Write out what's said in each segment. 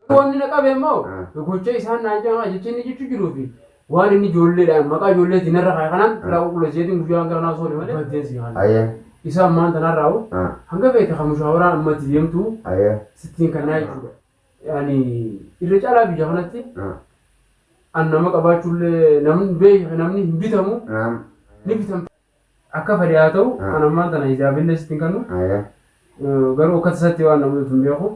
Wanni na qabe immoo gocha isaan naan jedhan jecha inni jechuu jiruu fi waan inni ijoolleedhaan maqaa ijoolleetiin narra kaa'e kanaan filaa qulqulleesseetiin guyyaa hanga kanaa osoo malee baddeen si kana. Isa ammaan tanarraa hoo hanga feete kan mushaawaraan amma itti deemtu sittiin kannaa jechuudha. Yaani irra caalaa biyya kanatti an nama qabaachuullee namni beeku namni hin bitamu ni bitamta. Akka fedhe haa ta'u an ammaan tana hijaabillee sitti hin kennu. Garuu akka tasatti waan na mudatu hin beeku.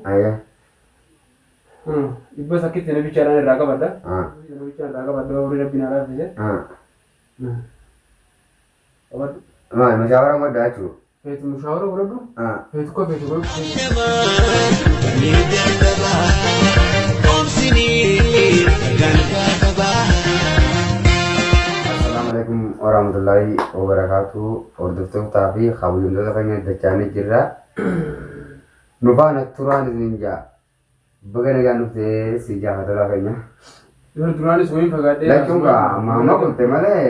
Dhibba takkitti na bichaadhaan irraa qabadha. Na bichaan irraa qabadha horii rabbi naa laaffise. Qabadhu. Maal mushaawara godhaa jechuudha. Feetu mushaawara godhadhu. Feetu akka feetu godhadhu. Assalaamu alaikum warahmatullahi wabarakatuh. Hordoftootaa fi kabajamtoota keenya dachaanii jirra. Nu faana turaan isin jaa. Baga nagaan dhuftee si jaa tolaa keenya. Yoo duraanis wayiin fagaadhee. Lachuun gaa amma amma kutte malee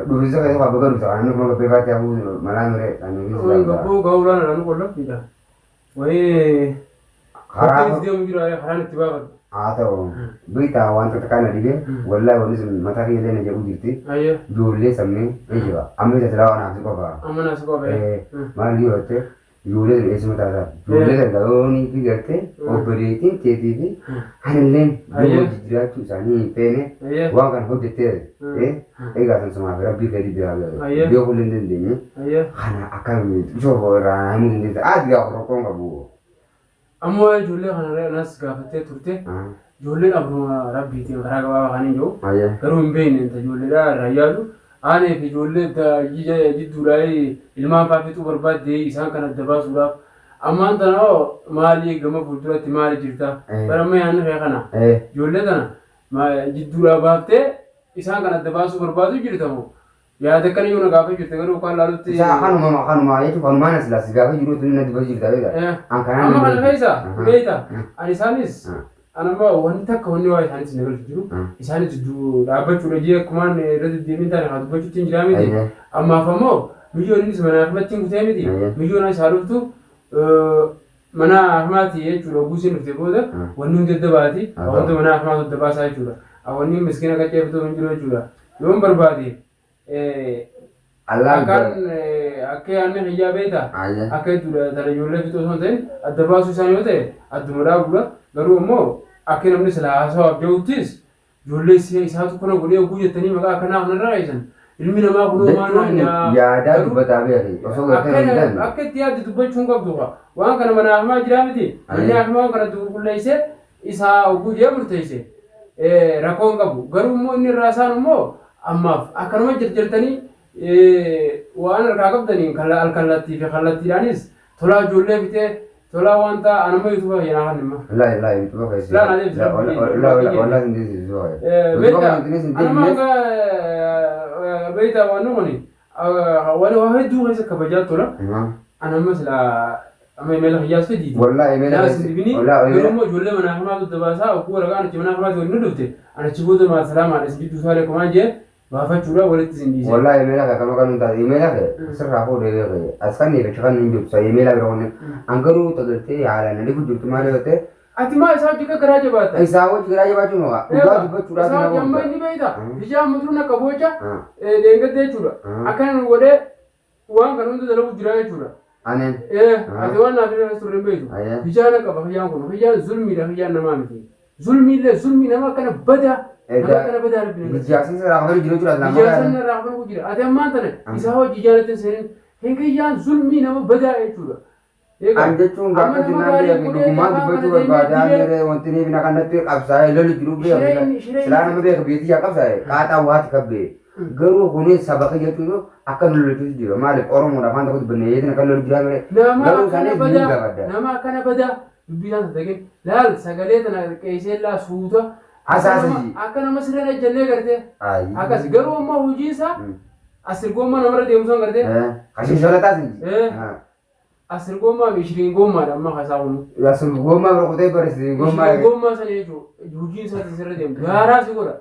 dhufinsa keessa waa baga dhufte kana nufuma gabbee baatee hafuu malaa miree kan Wayiin gabboo gaa'ulaan alaa nu qolloffiidha. Wayii. Karaa Bakki itti deemu jira karaan itti baafadhu. Haa ta'u beektaa wanta takka na dhibee wallaahi wanni sun mataa kiyya illee na jedhu jirti. Ayyee. Ijoollee sammee ni jiba. Amma isa silaa waan hafi qofa. Amma naa si qofa. Maal yoo jette ijoollee sun eessuma taataa. Ijoollee sana loonii fi gartee obboleettiin teetii fi anilleen yoo hojii jiraachuu isaanii hin feene waan kana hojjettee egaa san sumaaf rabbii keetii beekaa beekuu illee hin dandeenye. Kana akkamiin ijoo irraa himuu dandeessa. Ati gaafa rakkoon qabu. Amma waa'ee ijoollee kana anas gaafattee turte. Ijoolleen abruma rabbiitiin karaa gabaabaa kan hin jiru. Garuu hin beekne inta ijoolleedhaa irraa yaadu. Aanee fi ijoollee jidduudhaa ilmaan fa'aa fixuu barbaadde isaan kan adda baasuudhaaf. Ammaan tana hoo maali gama fuulduratti maali jirta? Bara amma yaadni kee kana. Ijoollee tana jidduudhaa baaftee isaan kan adda baasuu barbaadu jirta moo? Yaada akkana yoo na gaafa jirte garuu kaan laalutti. Isaa kanuma kanuma jechuun kanumaan as laas gaafa jiru tun na dubbatu jirta beekta. An kanaan Amma kana keessa beekta ani isaanis an amma wanti takka wanni waa isaanis na galchu jiru isaanis jidduu dhaabbachuudha jee akkumaan irra deddeebiin taane haa dubbachuutti hin jiraa miti. Ammaaf ammoo miyyoon innis mana akimatti hin kutee miti miyyoon as haa dhuftu mana akimaati jechuudha oguu isiin dhufte booda wanni hundi adda baati wanta mana akimaatu adda baasaa jechuudha. Wanni miskiina qaccee bituuf hin jiru jechuudha. Yoon barbaade Allaan akkaan akka yaadni kiyyaa beektaa akka jechuudha tana ijoollee fixuu osoo hin ta'in adda baasuu isaan yoo ta'e adduma dhaabuudha garuu immoo akka namni silaa haasawaaf ja'uttis ijoollee isaatu kana godhee oguu jettanii maqaa akkanaa kanarraa keessan ilmi namaa kunoo maal naan Jechuun jaa yaadaa garuu dubbataa beeki osoo gartee hin akka danda'e. akka itti yaadde dubbachuu hin qabdu kaa waan kana mana hakimaa jiraa miti manni hakimaa waan kana itti qulqulleessee isaa oguu jee murteesse rakkoo hin qabu. Garuu immoo inni irraa isaan immoo ammaaf akkanuma jarjartanii waan harkaa qabdaniin alkallattii fi kallattiidhaanis tolaa ijoollee fixee tolaa wanta anamma yuutuuba kiyya naa kannimma. Wallahi wallahi yuutuuba keessa. Laa naa deebisi. Wallahi wallahi hin deebisi yuutuuba keessa. Beektaa anamma hanga beektaa waan kuni waan waa hedduu keessa kabajaa tola. Anamma silaa amma imeela kiyyaas fidiiti. Wallahi imeela Naas keessa. hin dibini Wallahi garuu imeela. immoo ijoollee manaa himaatu dabaasaa okkuu waraqaan achi manaa himaatu waliin dhufte ani achi booda maal salaamaadha isin jidduu saalee kumaan jee baafachuudha walitti isin dhiise. Wallahi imeela kee akkam akka nun taate imeela kee sirraa fuudhee beekee as kan ni kan nun jirtu sa imeela bira kunne an garuu tagartee haalaan na dhibu jirtu maal yoo ta'e Ati maa isaa hojii akka garaa jabaatta? Isaa wajji garaa jabaachuun ho'a. Dhugaa dubbachuudhaaf Isaa na hojii amma boonta. inni beekta. Ijaa amma dur na qaboocha dheengadda jechuudha. Akkana nu godhee waan kana hunda dalagu jira jechuudha. Aneen. Ati waan naaf hin turre hin beektu. Hijaa na qaba hiyyaan kun. Hiyyaan zulmiidha hiyyaan namaa miti. Zulmiillee zulmii nama akkana badaa. Nama akkana badaa rabbi na Ijaarsi irraa kafalu jiru jechuudha. Nama Ijaarsa inni irraa kafalu jira. Ati ammaan tana isaa hojii ijaarratti hin seenin. Hiyyaan zulmii nama badaa jechuudha. An jechuun Amma gaafa nama jinnaan gaarii beeku godhee dhugumaan afaan dubbachuu kana deemee barbaadaa diree mere wanti ni bina kanatti qabsaa'ee lolu jiru beeku. Shireen Silaa nama beeku biyya yaa qabsaa'e qaaxaa waati kabbee. Garuu kunis saba kiyya jechuun akka nu lolutu jira. Maaliif Oromoodha afaan tokko dubbanne yeetiin akka lolu jira mere. Nama Garuu akkana isaanis ni badaa gaafadha. nama akkana badaa dubbii isaan sadaqin laal sagalee tana qeessee laa suuta Hasaasa ji. akka nama sirreen ejjennee gartee Ayi. akkas garuu ammoo hojii isaa asir gommaa namarra deemu san gartee Kashiisholataa sin ji. Asir gommaa fi ishiriin gommaadha amma kasaa kunu. Asir gommaa bira kutee barreessite gommaa. Ishiriin gommaa sana jechuun hojiin isaa sirra deemu gaaraa si godha.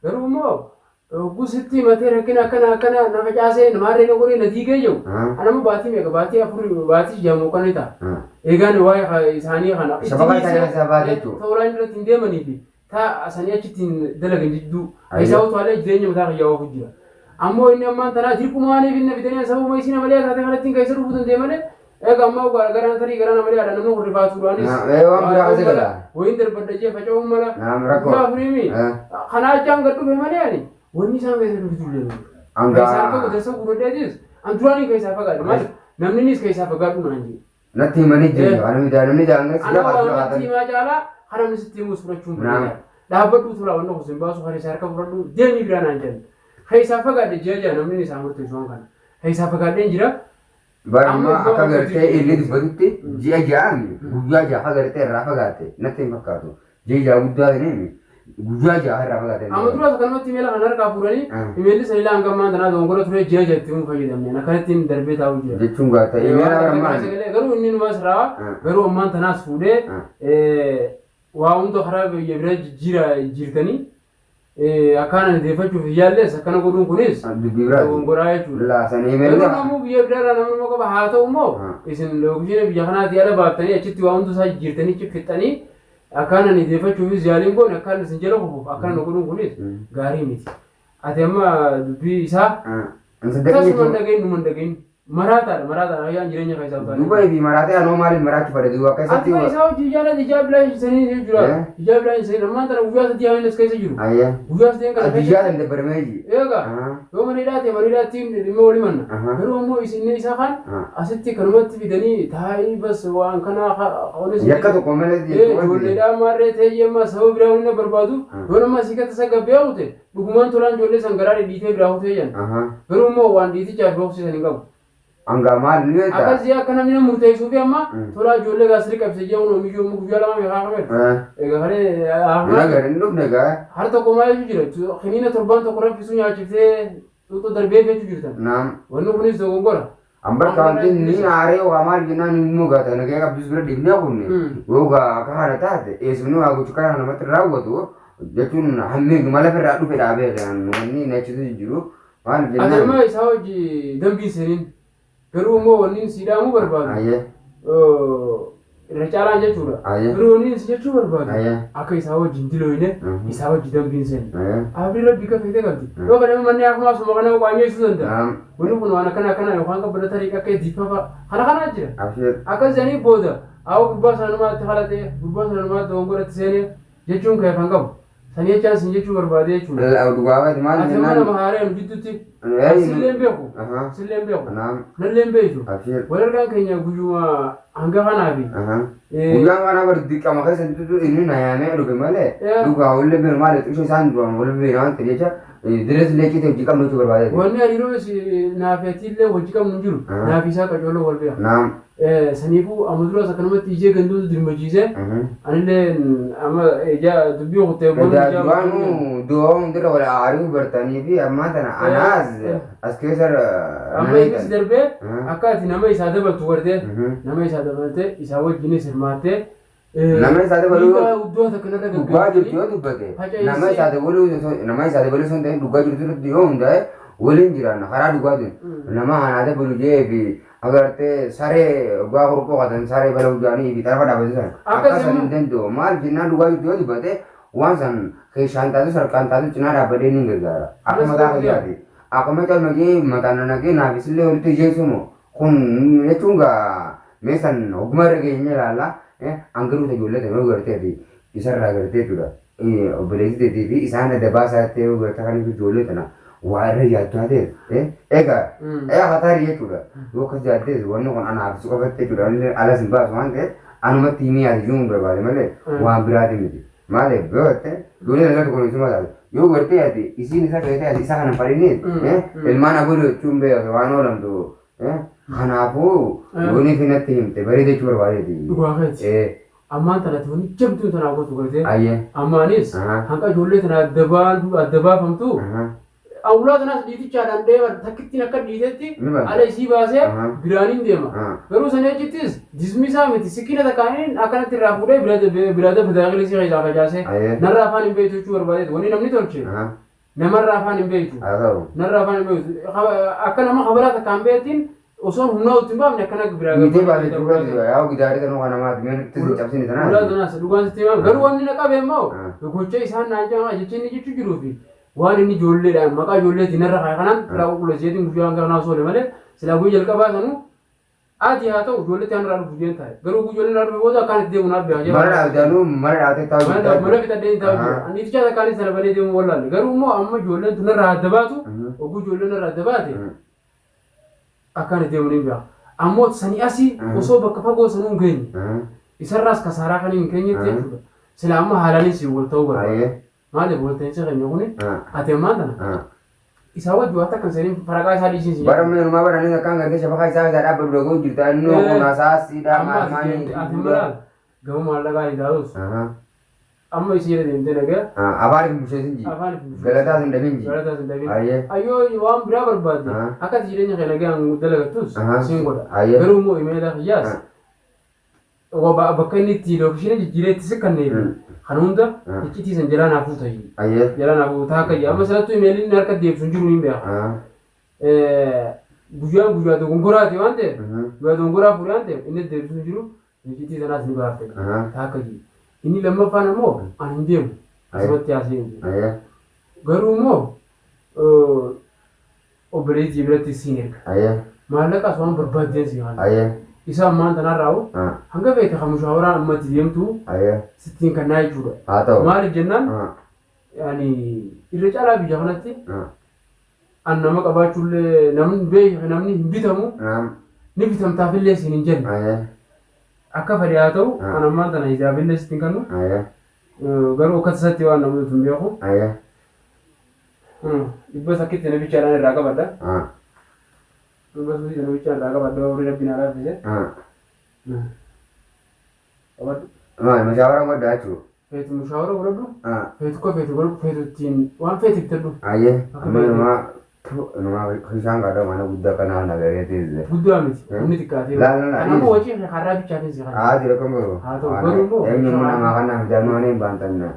Garuu immoo Hogguu sitti himatee rakkina akkana akkana na facaasee namaarree na godhee na diigee jiru. Anamma baatii meeqa baatii 4 baatii 6 moo kana ta'a. Eegaan waa'ee isaanii kana. Shabaqa isaanii keessaa baate jechuudha. Tooraan irratti hin deemanii fi taa sanii achitti hin dalagan jidduu. Isaa utaalee jireenya mataa kiyyaa oofu jira. Ammoo inni ammaan tanaa dirqumaaniif inni fidanii sababuma isiin amalee taate kanatti hin keessa dhufuu danda'e malee. Egaa ammaa garaan tarii garaan amalee haadha nama horrifaatuudhaanis. Waan biraa keessa gala. Wayiin darbadha jee faca'uun mala. Naam rakkoo. Guyyaa afuriimi. Kanaa achaan gad dhufe malee ani wanni isaan keessa dhufitu illee jiru. Hanga. Keessaa harka godhessa gurguddeetis an duraanii keessaa fagaadhe maal namni nis keessaa fagaadhu naan jedhe. Natti himanii jiru. Ani miidhaa namni daangaa Ana waan natti himaa caalaa kan namni sitti himus fudhachuun barbaada. Dhaabbadhu tura wanna kusin baasu kan isaa harka fudhadhu deemii biraa naan jedhan. Keessaa fagaadhe ji'a ji'a namni isaa murteessu waan kana. Keessaa fagaadheen jira. Barummaa akka gartee inni dubbatutti ji'a ja'aan guyyaa ja'a gartee irraa fagaatte natti hin fakkaatu. Ji'a ja'a guddaa hin himi guyyaa ja'a irraa fagaatte. Amma duraas akkanumatti imeela kan harkaa fuudhanii imeelli sanillee hanga ammaan tanaa dogongora ture ji'a ja'a itti hin fayyadamne akkanatti darbee taa'u jira. Jechuun gaata imeela barummaan. Garuu inni numas raa garuu ammaan tanaas fuudhee waa hunda karaa biyya bira jijjiira jijjiirtanii akkaan ani deeffachuuf yaalles akkana godhuun kunis Dubbii biraati. dogongoraa jechuudha. Laasanii Garuu imeela. namuu biyya biraarraa namni nama qaba haa ta'u immoo isin lookishiina biyya kanaatii ala baaftanii achitti waa hunda isaa jijjiirtanii achi fixxanii akkaan ani deeffachuufis yaaliin goone akkaan isin jala kufuuf akkaan nu godhuun kunis gaarii miti. Ati amma dubbii isaa tasuma hin dhagahin numa hin dhagahin maraataadha maraataadha hayyaan jireenya keessaa utaalee. Duuba ifi maraatee anoo maaliif maraachuu fedhe duuba akka Ati isatti. ma isaa hojii ijaarraa ijaa bilaa sanii jira. Ijaa bilaa sanii ammaan tana guyyaa sadii haala as keessa jiru. Ayyaa. Guyyaa sadeen kana Biyyaa san dabbaramee ji. Egaa yoo mana hidhaa ta'e mana hidhaatti dhimma walii manna. Garuu ammoo isin isaa kan asitti kanumatti fidanii taa'ii bas waan kanaa kunis. Yakka tokko malee Ijoolleedhaan maarree ta'ee amma sababa biraa waliin barbaadu yoo nama asii gata isa gabbee hawwate dhugumaan tolaan ijoollee san garaa dhiitee biraa hawwatee jiran. Garuu immoo waan dhiitichaaf dhoksii san hin qabu. Hanga maal ni beektaa? Akkasii akka namni nama murteessuu fi amma tolaa ijoollee gaasiri qabse jee kun oomishuu yommuu guyyaa lama meeqaa qabeera. Egaa kanee Mana gadi hin dhufne gaa. har tokko maal jechuu jira kiniina torbaan tokko raffisuu nyaachiftee xuuxuu darbee jechuu jirtan. Naam. Wanni kunis dogongora. Ambar kawanti ni aaree waa maal jennaan immoo gaata nagaya qabdus bira dhiibnee kunne. Yoo gaa akka kana taate eessumni waa gochuu kana namatti raawwatu jechuun hammee mala irraa dhufe dhaabee wanni nachitu jiru maal Ati jennaan. amma isaa hojii dambii seeniin garuu immoo wanni si dhaamuu barbaadu Ayyee. irra caalaan jechuudha. Ayyee. Garuu wanni si jechuu barbaadu Ayyee. akka isaa wajjin dilooyne isaa wajji dambiin seeni. Ayyee. Abri rabbi ka feete qabdi. Yoo kana manni akkuma suma kana qaanyeessuu danda'a. Naam. Wanni kun waan akkana akkana yookaan qabbala tarii akka diifafa kana kanaa jira. Abshir. Akkas jedhanii booda awwa gubbaa sanumaatti halatee gubbaa sanumaatti dogongoratti seenee jechuun kee kan qabu. Sanii jechaan sin jechuu barbaade jechuudha. Dhugaawaa maal Ati amma jennaan. nama haaree nu jidduutti. Silleen beeku. Silleen beeku. Naam. Nalleen beeku. Abshir. Wal argaan keenya guyyuma hanga kanaafi. Guyyaan kana bar dirqama keessa tutu inni na yaamee dhufe malee dhugaa wallee beenu maal xiqqoo isaan duraan wallee beenu waan ta'eef jecha direes illee cite hojii qabnu jechuu barbaade. Wanni hariiroo naafeetiillee hojii qabnu hin jiru. Naafi isaa qacooloo wal beeka. Naam. Saniifuu amma duraas akkanumatti ijee ganduutu dirmachiisee anillee amma ija dubbii kuttee Egaa duraanuu du'a hundirra wal aarii bartanii fi ammaa tana anaas as keessa Amma innis darbee akka ati nama isaa dabaltu gartee nama isaa dabaltee isaa wajjinis hirmaattee Nama isaa dabaluu Iddoo takka narra dhugaa jirtu yoo dubbate nama isaa dabaluu nama isaa dabaluu sun ta'e dhugaa jirtu irratti yoo hundaa'e waliin jiraanna karaa dhugaatiin nama anaa dabalu jee fi agartee saree dhugaa horqoo qatan saree bala ujaanii fi xarafa dhaabbatu san akka san hin danda'u maal jennaan dhugaa jirtu yoo dubbate waan san keessaan taatu sarkaan taatu cinaa dhaabbadhee ni gargaara akka mataa fayyaati akkuma calma jee mataan naqee naaf isillee walitti ijeessumo kun jechuun gaa meeshaan ogummaa irra geenye ilaalla hangaruu ijoollee ta'e yoo gartee fi isarraa gartee jechuudha obboleessi ta'ee fi isaan adda baasaa ta'e yoo gartee kan ijoollee tana waa irra yaaddaa ta'e egaa egaa hataari jechuudha yoo akkas yaaddees wanni kun anaaf si qofatte jechuudha inni alas hin baasu waan ta'eef anumatti himii yaadu jiruun barbaade malee waan biraati miti maaliif yoo ta'e ijoollee nagaa tokko isuma taate yoo gartee ati isiin isa feetee ati isa kana fadhineet ilmaan aboo jechuun beeku waan oolamtu kanaafuu yooni fi natti himte bareeda jechuu barbaadeeti. Dhugaa keeti. Ammaan tanatti wanni jabduun tanaa gootu gartee. Ayyee. Ammaanis hanqa ijoollee tana adda baafamtu. Awulaa tanaas dhiitichaadhaan deema takkittiin akka dhiitetti ala isii baasee biraaniin deema. Garuu sanii achittis dismisaa miti sikkina takkaaniin akkanatti irraa fuudhee biraa dafa daakilii isii keessaa facaasee narraa afaan hin beektu jechuu barbaadeeti wanni namni tolche. Namarraa afaan hin beektu. Haa ta'u. Narraa afaan hin beektu. Akka nama kabaraa takka hin beektiin osoo humnaa itti hin baafne akkana biraa Dhiitee baatee jiru yaa gidaarii sanuu kan namaati mee nutti hin cabsine Ulaa tanaati. tanaas dhugaan sitti himaa garuu wanni na qabe immoo Ah. gocha isaan naan jedhan jecha inni jechuu jiruu fi waan inni ijoolleedhaan maqaa ijoolleetiin narra kaa'e kanaan silaa qulqulleesseetiin guyyaa hanga kanaa osoo oole malee silaa guyyaa jalqabaa sanuu ati haa ta'u ijoolleetti aan irraa dhufu jeen taa'e garuu guyyaa ijoolleen irraa dhufe booda akkaan itti deemu naaf beeka Mana dhaabdanuu mana dhaabdee taa'u Mana jirta. mana fixadhee taa'u jira. Ani itichaa takkaanis sana banee deemu wallaalle. Garuu immoo amma ijoolleen tun irraa adda baatu oguu ijoolleen irraa adda baate akkaan itti deemu ni beeka. Ammoo sanii asii osoo bakka fagoo sanuu hin geenye. Isarraas kasaaraa kan hin keenyetti jechuudha. Sila amma haalaanis wal ta'uu barbaada. Ayyee. Maaliif wal ta'iinsa keenya kuni ati ammaan tana isaa wajji waan takka hin seeniin faraqaa isaa dhiisiin si Bara meenumaa baranii akkaan gartee shafakaa isaa isaa dhaabbatu dhagoo jirta innoo kun hasaasiidha Amma maal ati maali. deemte ati malaan gama maallaqaa hin taa'us amma isii jala deemtee nagaa Afaan hin busheessin ji. afaan hin busheessin. Galataas hin dhabin ji. Galataas hin dhabin. Ayyee. Ayyoo waan biraa barbaadde akka ati jireenya kee nagaan dalagattus siin godha. Ayyee. Garuu immoo imeela kiyyaas bakka inni itti lookishinii jijjiiree itti siqqannee fi kan hunda iccitii san jalaa naaf fuuta. Ayyee. Jalaa naaf fuuta akka jedha. Amma sanattuu imeeliin inni harka deebisu hin jiru hin beeka. Guyyaan guyyaa dogongoraati waan ta'eef guyyaa dogongoraa fuudhee waan ta'eef inni deebisu hin jiru iccitii sanaas ni baafte. Akka jedhu. Inni lammaffaan immoo ani hin deemu. Asumatti haasa'ee hin jiru. Ayyee. Garuu immoo obboleettii biratti siin erga. Ayyee. Maallaqas waan barbaaddeen si haala. Ayyee. Isa ammaan tanarraa hanga feete kan mushaawara ammatti deemtu Ayyee. sittiin kannaa jechuudha. Haa ta'u. Maaliif jennaan yaani irra caalaa biyya kanatti an nama qabaachuullee namni beeku namni hin bitamu ni bitamtaafillee siin hin jenne. Ayyee. Akka fedhe haa ta'u an ammaan tana hijaabillee sittiin kannu Ayyee. garuu akka tasatti waan namni hin beeku. Ayyee. Dhibba sakkitti namichaadhaan irraa qabadha. Dhibba suutii namichaan irraa qabadha horii rabbiin haa laaffise. Qabadhu. Maal mushaawara godhaa jechuudha. Feetu mushaawara godhadhu. Feetu ko feetu godhadhu feetu ittiin waan feetu bitadhu. Ayyee. Amma inumaa inumaa bishaan qaadoo mana guddaa kanaa nagaree teessise. Guddaa miti. Inni xiqqaatee. Laa laa laa. Kan ammoo wacii har'aa bichaatiin si kana. Haa jira kan godhu. Haa ta'u garuu immoo. Eenyummaa namaa kanaaf jaanuu ani hin baantanna.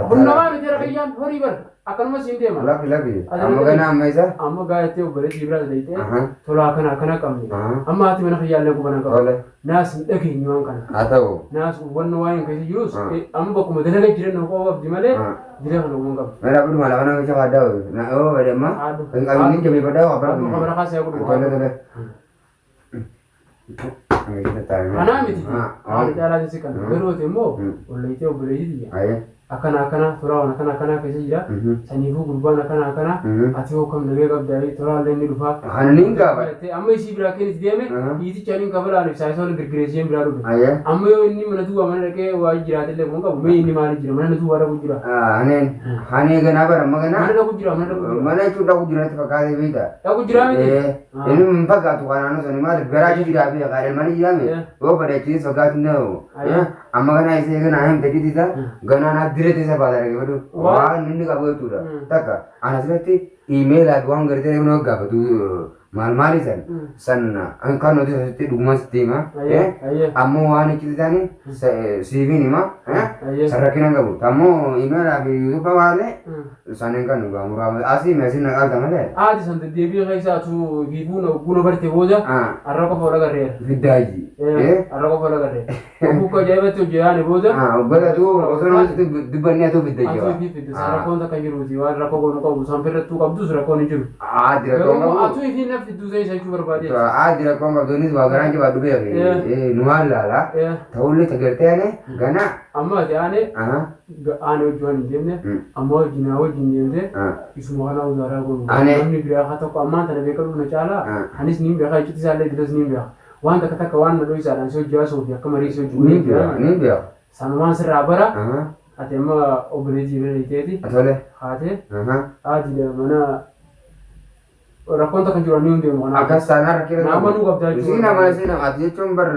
Kun namaa miti rakiyyaan horii bara akkanuma siin deema. Lafi lafi. Amma ganaa amma isa. Amma gaa'ettee obboleettii biraa daleeyxee tolaa akkana akkana qabne. Amma haati mana kiyyaallee quba qabu. Tole. Naas hin dhageenye waan kana. Haa ta'u. Naas hubannoo waan hin keessa jirus amma bakkuma dalaga jiran qofa qabdi malee jira kana quba qabdi. Mera kudu malah kana bisa kada. Nah, oh ada mah. Enggak ini jami pada apa? Kabar kasih aku dulu. Tole tole. Kanaa miti. Waan caalaa si kan garuu ati immoo obboleettii obboleettii Ayyee. akkana akkana tolaan akkana akkana keessa jira. Saniifuu gurbaan akkana akkana ati hoo kam nagee qabda tolaan illee ni dhufa. Kan inni qaba. Amma isii biraa kennis deeme dhiiticha inni kafalaan ibsaa isa waliin girgireessee biraa dhufe. Ayyee. Amma yoo inni mana duwwaa mana dhaqee waa jiraate illee kun qabu mee inni maali jira mana duwwaa dhaqu jira. Haneen hanee ganaa bara amma Mana ganaa. dhaqu jira mana dhaqu jira. Mana jechuun dhaqu jira natti fakkaatee beekta. Dhaqu jira miti. Inni hin fakkaatu kan naannoo sanii maaliif garaachi jiraa fi qaadal mana jiraame yoo fedhachiis fakkaatu hin danda'u. Amma ganaa isee ganaa hin tajaajilu ganaa naa direte isa baata dhaggeeffatu waan inni qabu jechuudha. Takka ana asirratti iimeelaa fi waan gartee nama gaafatu maal maali san san kan nuti asitti dhuguma sitti hima. Ammoo waan itti isaanii siiviin hima. San rakkina hin qabu. Ammoo iimeelaa fi yuutuuba maalee san hin kan dhugaa muraama asii meesii na qabda malee. Haati san deddeebi'ee keessa atu fiiguu guna barte booda har'a qofa ol agarreera. Fiddaaji. Har'a qofa ol agarreera. Obbo ajaa'ibatti hojjetaan booda. Obbolatu osoo namatti dubbannee atu fidda jira. Atu fidda san rakkoon takka jiruuti waan rakkoo goonu qabu san firrattuu qabdus rakkoon hin jiru. Haati rakkoon qabu. Atu ifi na fidduu isa jechuu barbaadeeti. Haati rakkoon qabdu innis waa garaan jabaa dhufee numaan laala. Ta'ullee tagartee ane gana. Amma ati ane aane hojii waan hin deemne amma wajjin haa wajjin deemte isuma kana uzaaraa godhu. Namni biraa haa tokko ammaan tana beekadhu na caalaa anis niin beekaa iccitii isaallee diras niin beeka. Waan takka takka waan na dho'isaadhaan si hojii haasoo fi akka marii si hojii Niin beeka niin beeka. Sanumaan sirraa bara ati amma obboleettii bira hiiteeti. Tole. Haatee haati mana rakkoon takka jiru ni hundeemu kanaaf. Akkas taanaan rakkina Nama nu qabdaa jechuudha. Siin nama siin ati jechuun bar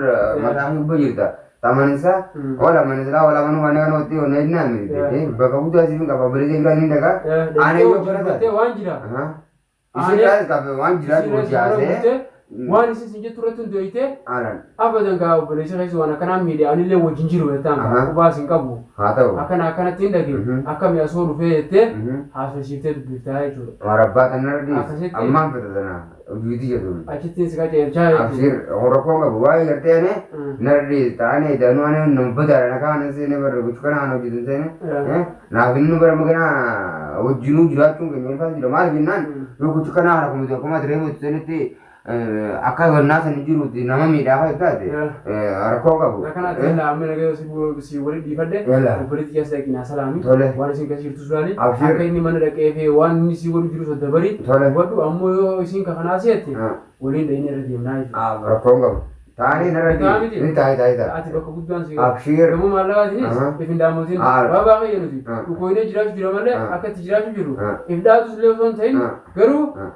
mataa fi gubbaa jirta. Tamanisa wala manisa wala manu waan kana watti onnee naan miti. Bakka guddaa siif qaba obboleettii biraa ni dhagaa. Aanee yoo barate waan jira. Isin kaas qabe waan jira hojii haasee. Waan isin sin jettu irratti hundeessitee Haalaan. abadan gaa obboleessa keessa waan akkanaa miidhe anillee wajjin jiru jettaan Aha. qubaas hin qabu. Haa ta'u. Akkana akkanatti hin dhagee akka mi'a soo dhufee jettee haasofsiiftee dubbiftaa jechuudha. Warabbaa tanarra dhiis. Akkasitti. Ammaan fedha tana. Hojiitii jedhu. Achittiin si qajeelchaa jechuudha. Abshir rakkoon qabu waa'ee gartee ane narra dhiis ta'anii danuu ane nama badaadha na kaan seene barra gochuu kana aan hojjetan seene naaf inni bara magana wajjinuu jiraachuun keenya ulfaatu jira maal jennaan yoo gochuu kana haala kumatu akkuma ati reefu sanitti akka gannaa san jiruutti nama miidhaa fa'a taate rakkoo qabu. Akkana ati amma nagaa si waliin dhiifadhe Yalla. obboleetti keessa dhaqinaa salaami. Tole. Waan isin keessa jirtu sulaali. Abshir. Akka inni mana dhaqee fi waan inni si godhu jiru sodda bari. Tole. Godhu ammoo yoo isin kakanaa seette waliin dhaqinee irra deemnaa jechuudha. Rakkoon qabu. Taanii narra Ta'a miti. dhiis. Ni taa'e taa'e taa'e. Ati bakka guddaan si Abshir. Gamoo maallaqaatiinis Aha. if hin daamotin. Ah. Waa baay'ee nuti. Ah. Dhukkooyinee jiraachuu jira malee Ah. akka itti jiraachuu jiru. Ah. If dhaatus illee osoo hin ta'in Ah. garuu Ah.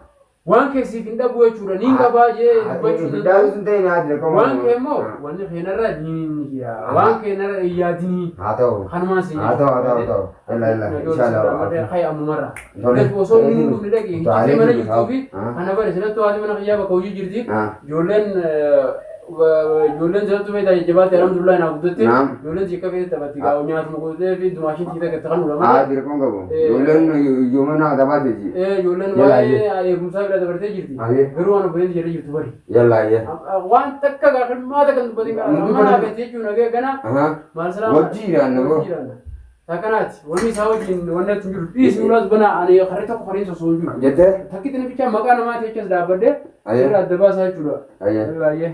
waan keessiif hin dhabu jechuudha. Niin qabaa jee dubbachuu danda'u. Daawwitu hin ta'in haati rakkoon Waan kee immoo wanni keenarra ni jira. Waan keenarra hin yaadinii. Haa ta'u. Kanumaan si Haa ta'u haa ta'u haa ta'u. Yalla yalla inshallah. Kaya ammumarra. Tole. Osoo inni nu dhufne dhaqee Taalee hojii mana jiru, jirtuu fi haa. kana bare sanattuu haati mana kiyyaa bakka hojii jirti. Ah. Ijoolleen ijoolleen sanattuu feetaa jajjabaatti alhamdulillah naa guddatte. Naam. Ijoolleen siikka feete taphatti gaa nyaatuma godhatee fi dumaashiin tiita gatti kan Haa ulama. dirqoon qabu. Ijoolleen ijooma naa taphaa jirti. Ijoolleen Yalla, baay'ee eegumsaa bira dabartee jirti. Ayyee. Garuu waan obboleessi jedhee jirtu bari. Yalla ayyee. Waan takka gaa hirmaata kan dubbatin gaa Hin mana dubbatin. feete jechuun nagee gana Ahaa. maal salaama. Wajjin jiraanna boo. Takkanaati wanni isaa wajjin wanni ati jiru dhiisi muraas bana ani harri tokko horiin sosoo hin jiru. Jettee? Takkitti namicha maqaa namaati jechas dhaabbadhee Ayyee. irra adda baasaa jechuudha. Ayyee. Ayyee.